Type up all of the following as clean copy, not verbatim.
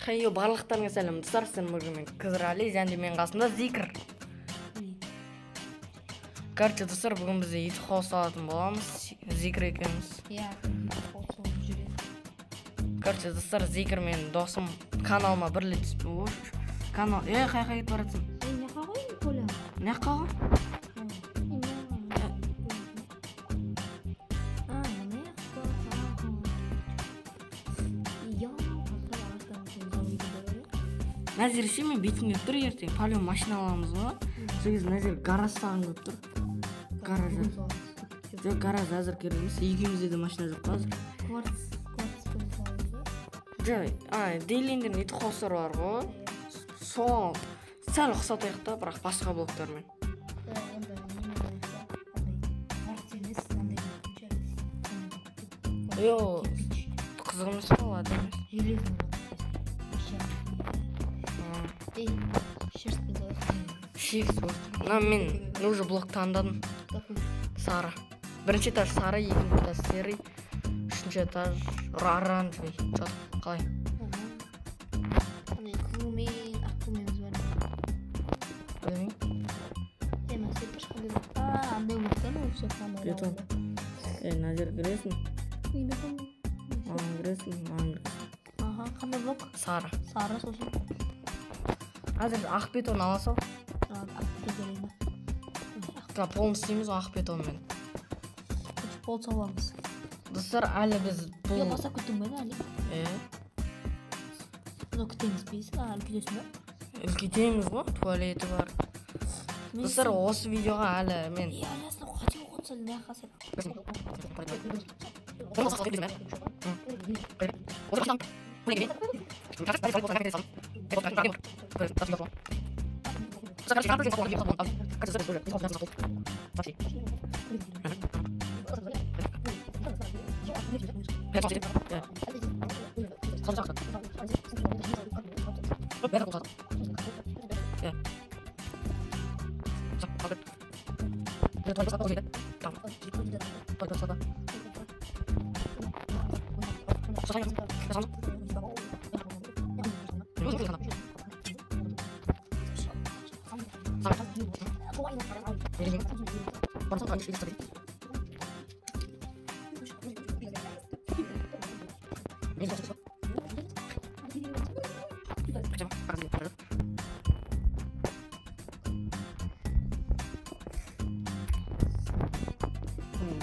Хейо, барлықтарыңа сәлем достар, сіздер бүгін мен Кызырали және мен қасымда Зикр. Короче, достар, бүгін біз ит қосылатын боламыз, Зикр екеуміз. Иә, қосылып жүреді. Короче, достар, Зикр мен досым каналыма бір рет түсіп, канал, қай кетіп баратсың? Не жаққа ғой, Коля? Не жаққа ғой? Назир ше, мен бетім келіп тұр ертең. Палео машина аламыз ғой. Сол кезде Назир гараж салғым келіп тұр. Гараж. Жоқ, гараж әзір керек емес. Екеумізде де машина жоқ қазір. Кварц саламыз ба? Жоқ, дейлендердің ит қосары бар ғой. Соған сәл ұқсатайық та, бірақ басқа блоктармен. Онда немен алайық та? Андай кварц емес, андай блок. Йо, қызық емес қой, ол әдемі емес. Железный. Эй, шерстпен салайық. Шерсть болды. Мына мен уже блок таңдадым. Сары. Бірінші этаж сары, екінші этаж серый, үшінші этаж оранжевый. Чё, қалай? Андай қызылмен, ақ қызылмен бар. Білмеймін. Мына серпіш қандай? Андай блоктар ма вообще қандай? Бетон. Мына жер кіресің. Не бетон? Маған кіресің, маған кіресің. Аха, қандай блок? Сары. Сары сосын. Қазір ақ бетон ала сал. Ақ бетон керек ма? Ақ полын істейміз ғой ақ бетонмен. Пол саламыз. Достар, әлі біз бұл... Е, бастап кеттің бе әлі? Мынау күтеміз біз, әлі күтесің бе? Үлкейтеміз ғой, туалеті бар. Достар, осы видеоға әлі мен... Е, әлі астына қате оқыды сәл, мына жаққа сәл.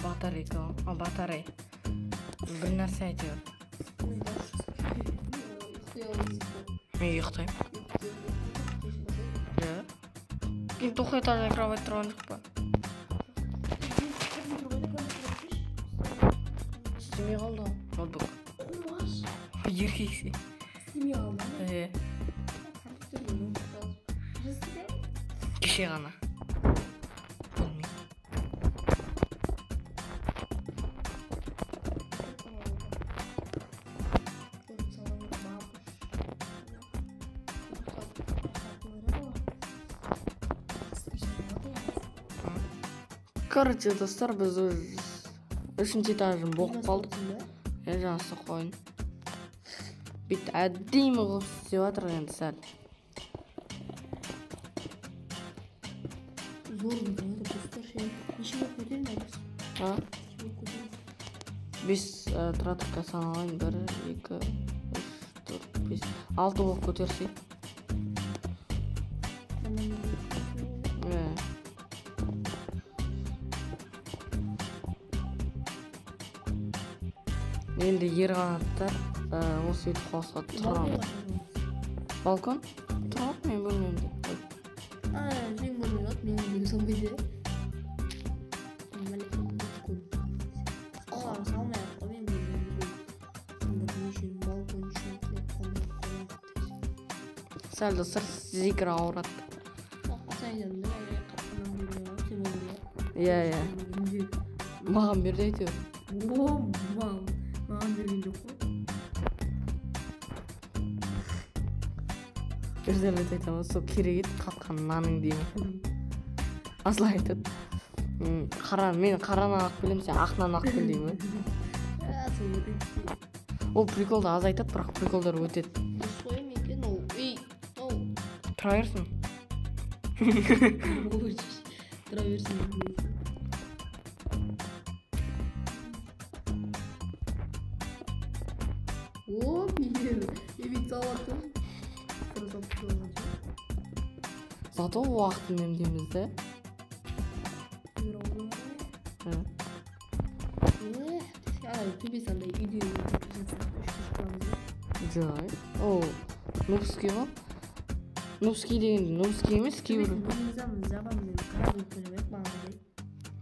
Батарейка, батарей. Бір нәрсе әйтеуір. Мен ұйықтаймын. Иә. Кейін тоқтай кровать тұрған жоқ па? Істемей қалды ғой ноутбук. Еркекше. Істемей қалды ма? Е. Кеше ғана. Білмеймін. Короче, достар, біз үшінші этажын боқып қалдық. Жаңасы қойын. Бүйтіп әдемі қылып істеп жатыр енді сәл. Зор болады, достар, ше. Неше болып көтерін әлі? А? 5 тұра саналайын. 1, 2, 3, 4, 5, 6 болып көтерсе. Енді ер қанаттар осы үйді қосқа тұрамыз. Балкон? Тұрады мен бөлмемде. Сенің бөлмең алады, менің бөлмем салмайды. Салмай ақ қой, менің бөлмемде. Үшін, балкон үшін Сәл достар, Зикр ауырады. Иә, иә. Маған берді әйтеуір. Маған берген жоқ қой. Өздері айтамын, сол керек еді қатқан нанның деймін. Асыл айтады. Қара, мен қара нан алып келемін, сен ақ нан алып кел деймін. Ол приколды аз айтады, бірақ приколдар өтеді. Дұрыс қой, мен Тұра берсін. Тұра берсін. О, пиер. Ебет салат тұр. Зато уақыт үнемдейміз да. Төбесі андай үйде жай. О, нубский ғой. Нубский дегенде нубский емес, кейбір.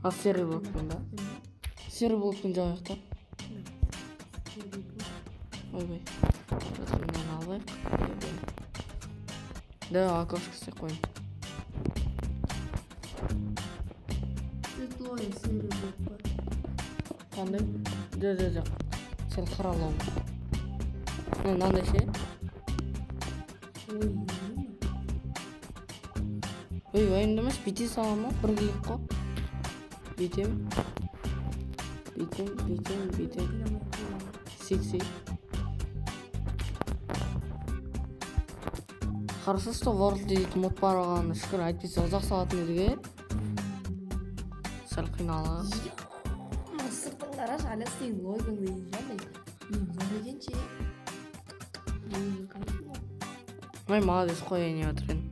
А серый блокпен да? Серый блокпен жабайық та. Ойбай. Мынаны алайық. Да, окошко істеп қояйын. Светлый серый блок бар. Қандай? Жоқ. Сәл қаралау. Мынандай ше? Ой, ой, уайымдамашы, бүйте саламын ғой, бір клик қой. Бүйтем. Бүйтем. Сексей. Хорошо, что World дейтін мод бар болғанына шүкір, әйтпесе ұзақ салатын едік, е? Сәл қиналып. Сыртын қарашы, әлі сенің логикаңды андай. Зор екен ше. Ой, молодец, қояйын деп отыр едім.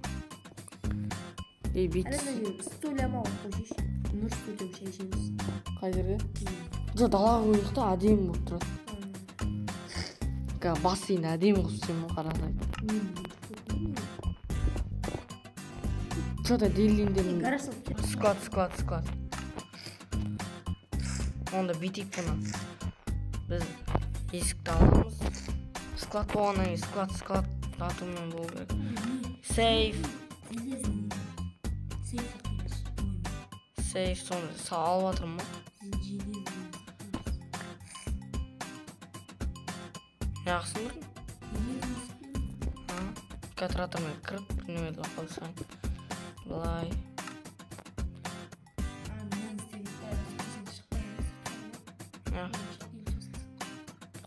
Ей, бүйт. Әлі стульяма қойшы. Нұр стульям шай ішеміз. Қай жерге? Жоқ, далаға қойдық та, әдемі болып тұрады. Қазір бассейн әдемі қылып істеймін ғой, қарасай. Что-то делиндерін. Склад. Онда бүйтейік бұны. Біз есікті аламыз. Склад болғаннан кейін склад атумен болу керек. Сейф. Сейф, соны алып жатырмын ғой. Неғып сындырдың? Қазір атырмай кіріп бірдемелерді қойып салайын. Былай.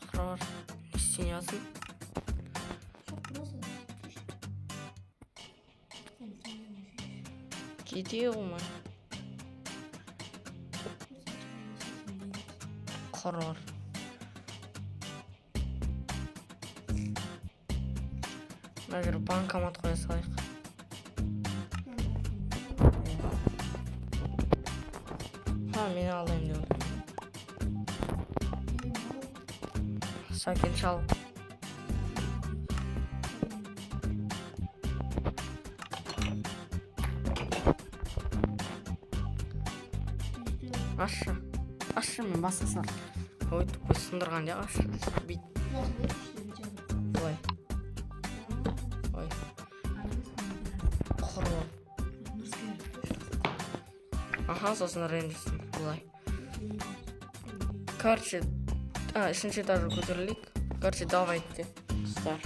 Қарар. Не істейін жатсың? Кете ғой. Қарар. Мына жерге банкомат қоя салайық. Ха, мен алдайым деп отырмын. Сәкен шал. Ашшы. Ашшы, мен баса сал. Ой, тупой сындырған де ашшы. Бүйт. Былай. Ой. Құры. Аха, сосын ренжісін. Былай. Короче, үшінші этажға көтерілейік. Короче, давайте. Достар.